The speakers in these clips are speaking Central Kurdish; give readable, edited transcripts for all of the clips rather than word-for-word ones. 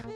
ئای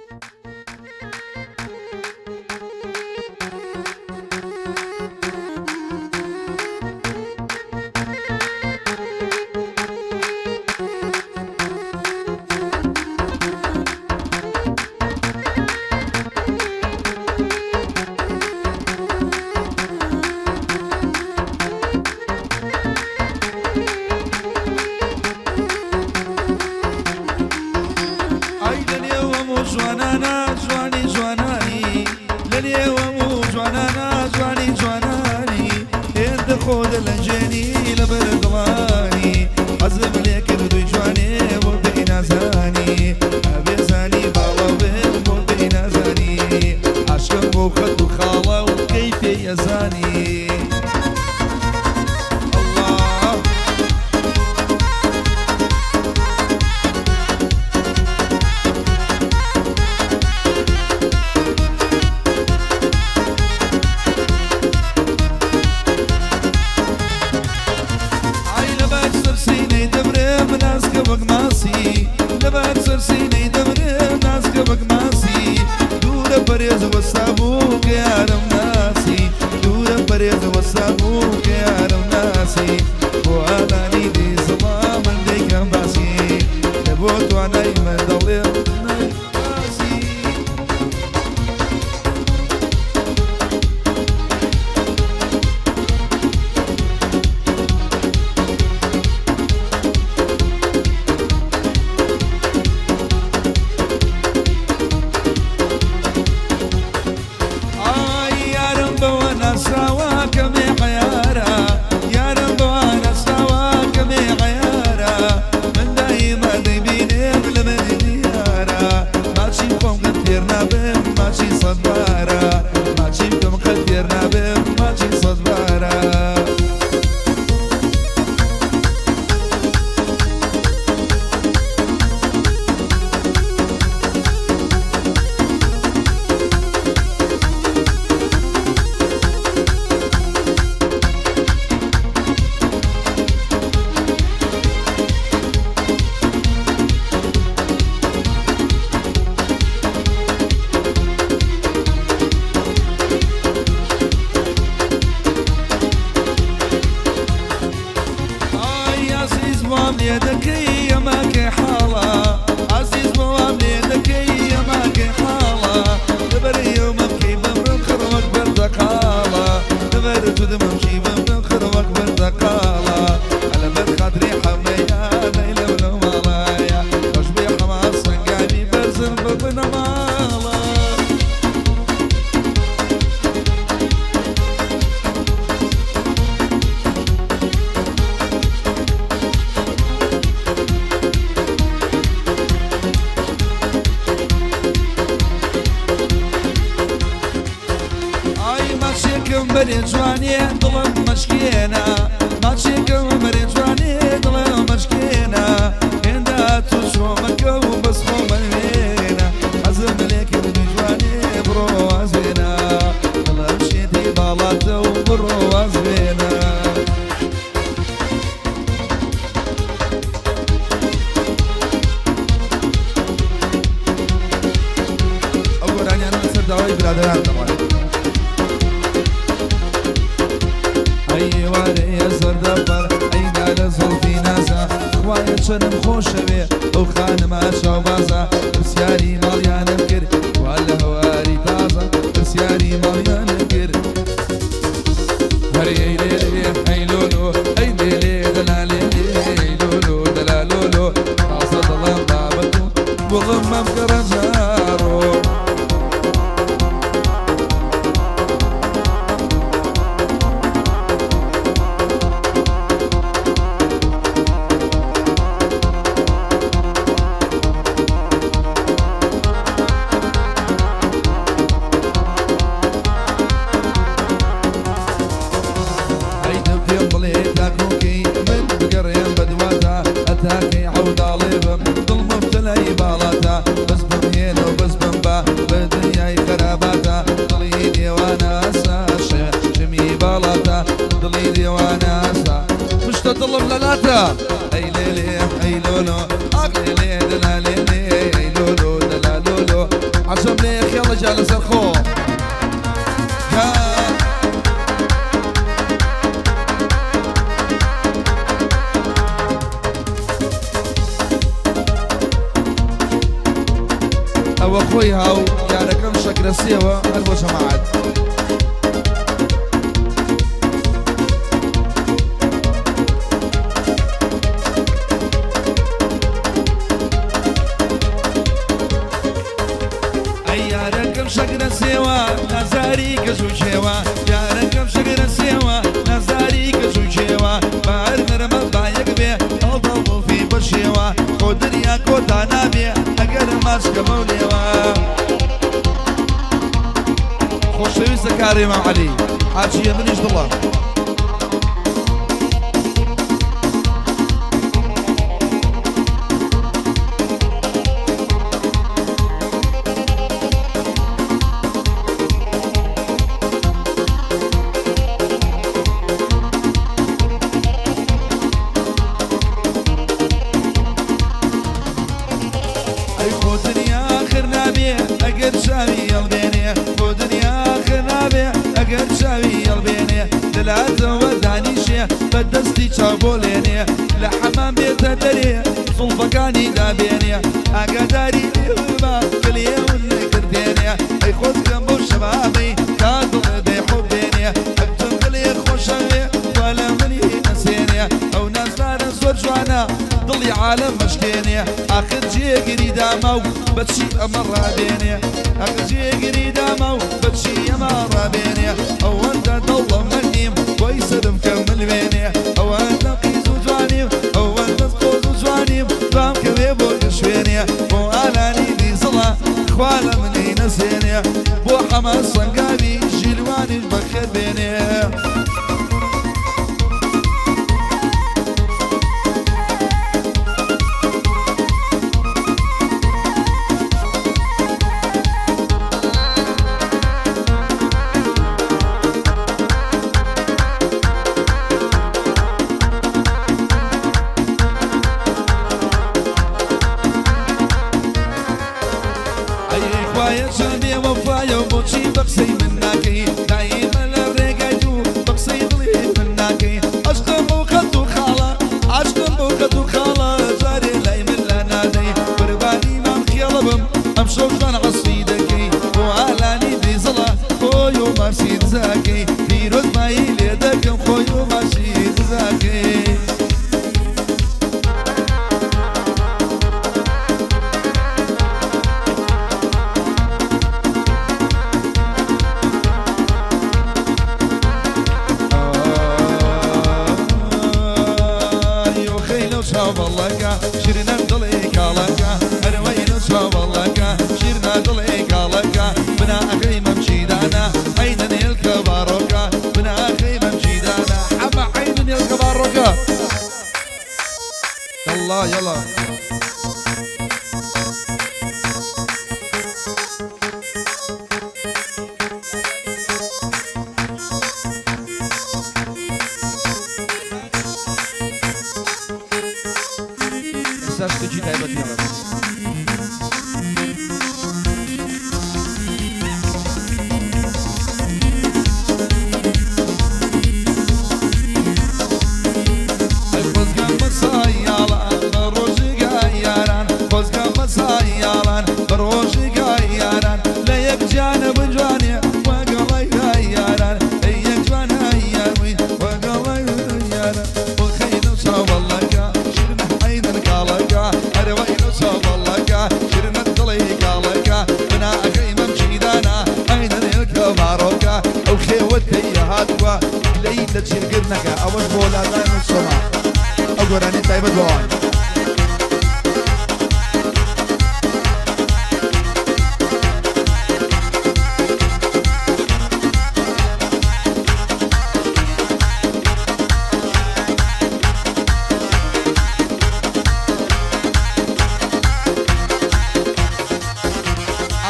لە نێو هەموو جوانانا جوانی جوانانی، لە نێو هەموو جوانانا جوانی جوانانی، هێندە خۆ دەلەنجێنی لەبەر دڵانی، حەزم لێ کردووی جوانێ بۆ پێی نازانی، ئەبێ زانی باڵا بم بۆ پێی نازانی، عاشقم بۆ خەت و خاڵە و کەی پێی ئەزانی. ئەڵڵا. ئای لەبەر سەرسینەی دەمرم ناسکە وەک ماسی، لەبەر سەرسینەی دەمرم ناسکە وەک ماسی، دوورە پەرێز وەستا بوو کە یارم ناسی، دوورە پەرێز وەستا بوو کە یارم ناسی، بۆ ئالانی دیزڵا من دەیکەم باسی، لە بۆ توانای من دەڵێم باسی. ئای یارم بەوە ناسراوە کە بێ عەیارە، یارم بەوە ناسراوە کە بێ عەیارە، من دایمە دەیبینم لە من دیارە، ماچی خۆم قەت تێر نابم ماچی سەد بارە، ماچی بکەم قەت تێر نابم ماچی سەد بارە. ئای ئازیز وام لێ دەکەی ئەمە کێ حاڵە، ئازیز وام لێ دەکەی ئەمە کێ حاڵە، لەبەر ئێوە بکەی بمرم خڕ وەک بەردەقاڵە، لەبەر تو دممکی بمرم خڕ وەک بەردەقاڵە، لەبەر خاتری حەمەیە نەیلم لەو ماڵەیە، خۆش بێ حەما سەنگاوی بەرزم بە بنەماڵە. ئای ماچێکم بەرێ جوانێ دڵم مەشکێنە، ماچێکم بەرێ جوانێ دڵم مەشکێنە، هێندە تو چۆمەکە و بەس خۆ مەنوێنە، حەزم لێ کردی جوانێ بڕۆ واز بێنە، دڵم شێتی باڵاتە و بڕۆ واز بێنە. ئەو گۆرانیانە لەسەر داوای برادەران دەڕۆن. ئەی ئێوارەیە زەردەپەڕ، ئەی نالە زوڵفی نازە، خوایە چەنم خۆشەوێ ئەو خانمە چاوبازە، پرسیاری ماڵیانم کرد وا لە هەواری تازە، پرسیاری ماڵیانم کرد. هەر ئەی لێ لێ ئەی لۆلۆ ئەی لێ لێ دەلا لێ لێ ئەی لۆلۆ دەلا لۆلۆ، تازە دڵم بابەت و گوڵم مەمکە ڕەنجاڕۆ. ئەی دە پێم بڵێ تاکۆکەی من بگەڕێم بەدواتا، هەتاکەی عەوداڵێ بم دڵ موبتەلای باڵاتا، بەس بمهێنە و بەس بمبە بە دنیای خەراباتا، دڵی دێوانە ئاسا شمی باڵاتا، دڵی دێوانە ئاسا پشتە دڵم لەلاتە. ئەی لێ لێ ئەی لۆلۆ ئاخ لێ لێ دەلا لێ لێ ئەی لۆلۆ دەلا لۆلۆ، ئەوە خۆی هاو یارەکەم شەکرە سێوە هەر بۆ جەماعەت. ئەی یارەکەم شەکرە سێوە نازاری کەس و کێوە یارەکەم شەکرە سێوە نازاری کەس و کێوە بار نەرمە بایەک بێ هەڵدەڵ دڵفی بەشێوە خۆ دنیا کۆتا نابێ ئەگەر ماچ کەمەو لێوە. خۆشەویستە کارێ مام عەلی حاجیە منیش دڵە. ئەی خۆ دنیا ئاخر نابێ ئەگەر چاوی هەڵبێنێ خۆ دنیا ئاخر نابێ ئەگەر چاوی هەڵبێنێ لەلاتەوە دانیشێ بە دەستی چاو بۆلێنێ لە حەمام بێتە دەرێ زوڵفەکانی دابێنێ ئاگاداری لێوما دلێون نەکردێنێ ئەی خۆزگەم بەو شەبابەی تا دڵێ دەیحوبێنێ ئەکچم دلێ خۆشەوێ خوا لە منی نەسێنێ ئەو نازدارە زۆر جوانە دڵی عالەم ئەشکێنێ ئاخر جێگری داماو بەچی ئەمە ڕابێنێ ئاخر جێگری داماو بەچی ئەمە ڕابێنێ ئەوەندە دەوڵەمەندیم بۆی سەرم کە ملوێنێ ئەوەندە قیز و جوانیم ئەوەندە قۆز و جوانیم دوام کەوێ بۆ شوێنێ بۆ ئالانی دیزڵە خوا لە منی نەسێنێ بۆ حەمە سەنگاوی ژیلوانیش بەخێر بێنێ. ئەی خوایە چەند بێ وەفایە و بۆچی بە قسەی من ناکەی دایمە لە ڕێگای دوو بە قسەی دڵی من ناکەی عەشقم بەو خەت و خاڵە عەشقم بەو خەت و خاڵە جارێ لای من لا نادەی قوربانی مام خێڵە بم ئەمشەو جوان عەسفی دەکەی بۆ ئالانی دیزڵە خۆی و ماسی دزاکەی پیرۆزبایی لێ دەکەم خۆی و ماسی دزاکەی. چاوەڵەکە شیرنە دڵی کاڵەکە هەروەی لەو چاوەڵەکە شیرنە دڵی کاڵەکە بناغەی مەمچیدانە عەینە نێلکە باڕۆکە بناغەی مەمچیدانە حەمە عەینە نێلکە باڕۆکە يلا يلا ئێستا شتێکی تایبەتی ئەڵێم. ئەی خۆزگە بە سایاڵان بە ڕۆژگای یاران خۆزگە بە سایاڵان بە ڕۆژگای یاران لە یەک جانە بن جوانێ وەگەڵای یاران ئەی یەک جوانە یار بووین وەگەڵای یاران بۆ خەینە و چاوەڵەکە شیرنە حەیدەر کاڵەکە هەرەوەی لەو چاوەڵەکە شیرنە دڵی کاڵەکە بناغەی مەمکی دانا ئەینە نێلکە باڕۆکە ئەو خێوەتەی هاتووە لێی لە جێگر نەکا ئەوەش بۆ لادان و سۆما ئەو گۆرانی تایبەت بۆ ئەوان.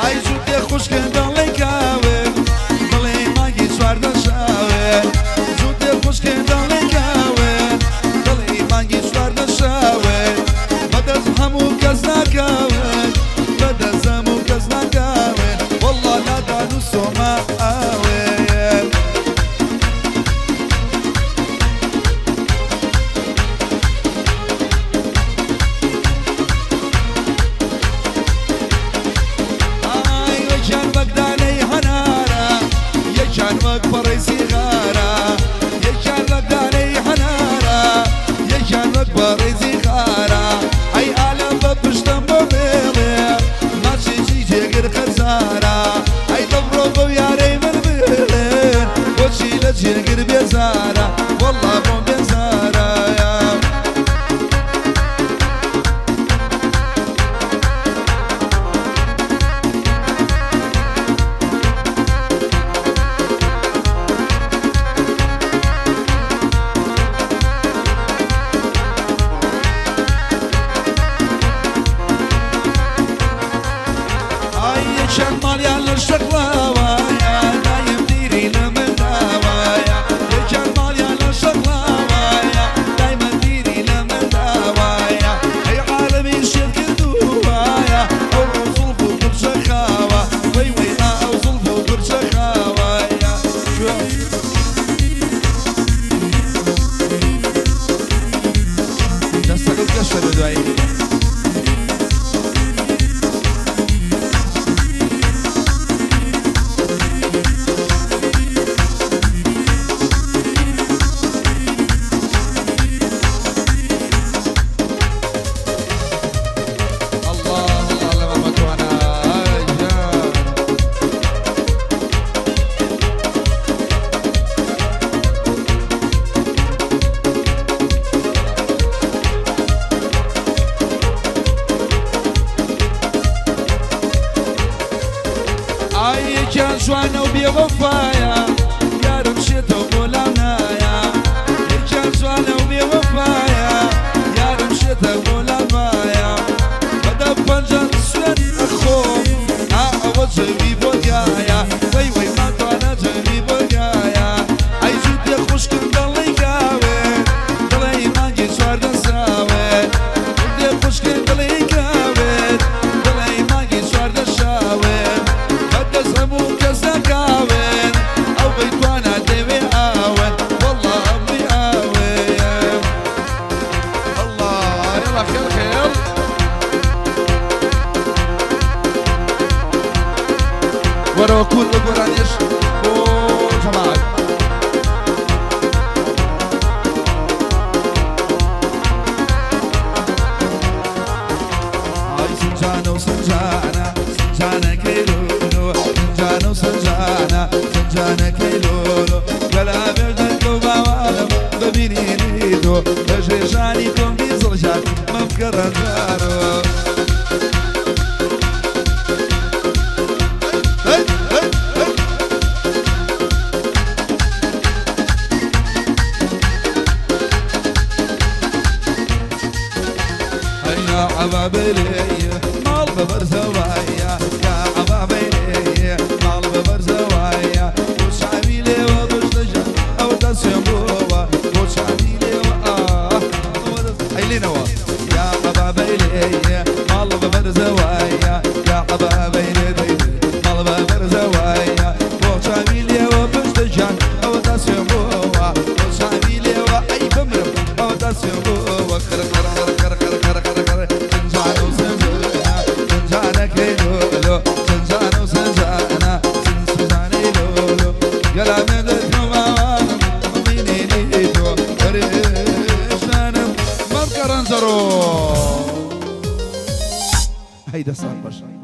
ئای جووتێ خوشکە دەڵێ کاوێ دڵێ مانگی 14 شاوێ جووتێ خوشکە دەڵێ کاوێ دڵی مانگی 14 شاوێ. بێزارە. ئەی دەبڕۆ بەو یارەی من بڵێن بۆچی لە جێگر بێزارە، وەڵڵا بۆم بێزارە. ئای یەکیان ماڵیان لە شەقڵاوایە، دایم دیری لە من داوایە. یەکیان ماڵیان لە شەقڵاوایە، دایمە دیری لە من داوایە. ئەی عالەمی شێت کردووایە، ئەو زوڵف و پرچە خاوە، وەی وەی ئا ئەو زوڵف و پرچە خاوایە. دەستەکەت گەشتە بێ دوایی. الله الله لە مامە توانا ئای گیان. ئای یەکیان جوانە و بێوەفایە، یارم شێتە و بۆ لام نایە. یەکیان جوانە و بێوەفایە، یارم شێتە بۆ لام نایە. بەدە پەنجە سوێن ئەخۆم، ئا ئەوە جەوی بۆ گایە، وەی وەی ماتوانە جەوی بۆ گایە. ئەی جووتێ خوشکم دەڵێی کاوێ، دڵێی مانگی 14 ساوێ. جووتێ خوشکم دڵێی کاوێ، دڵێی مانگی 14 شاوێ. بەدەست هەموو کەس ناکاوێن، ئەو بەیتوانە دەوێ ئاوێن، وەڵڵا هەمووی ئاوێ. الله يلا خير خير. وەرەوە کورد بە گۆرانیش بۆ جەماعەت. ئای سنجانە و سنجانە، سنجانەکەی لۆلۆ، سنجانە و سنجانە، سنجانەکەی لۆلۆ. گەلا بێژ دەرکەو باوانم ببینینی تۆ، لە ژێژانی تۆم بیزڵژان مەمکە ڕەنجارۆ. هەی هەی هەی. هەیا عەبابەلێ ماڵ بە بەرزەوایە، یا عەبابەلێ ماڵ بە بەرزەوایە. بۆ چاوی لێوە بژدەژە ئەو دەسێ بۆوە، بۆ چاوی لێوە ئاه ئەی لێنەوە. یا عەبابەلێ ماڵ بە بەرزەوایە، یا عەبابەلێ دەی ماڵ بە بەرزەوایە. بۆ چاوی لێوە بژدەژان ئەو دەسێ بۆوە، بۆ چاوی لێوە ئەی بمرم ئەو دەسێ بۆوە. خر خر خر خر خر خر خر خر. سنجانە و سنجانە، سنجانەکەی لۆلۆ، سنجانە و سنجانە، سنجانەی لۆلۆ. گەلامێ دەکەماوانم ببینینی تۆ، پەرێشانم مەمکە ڕەنجەڕۆ. هەی دەسان بەشە.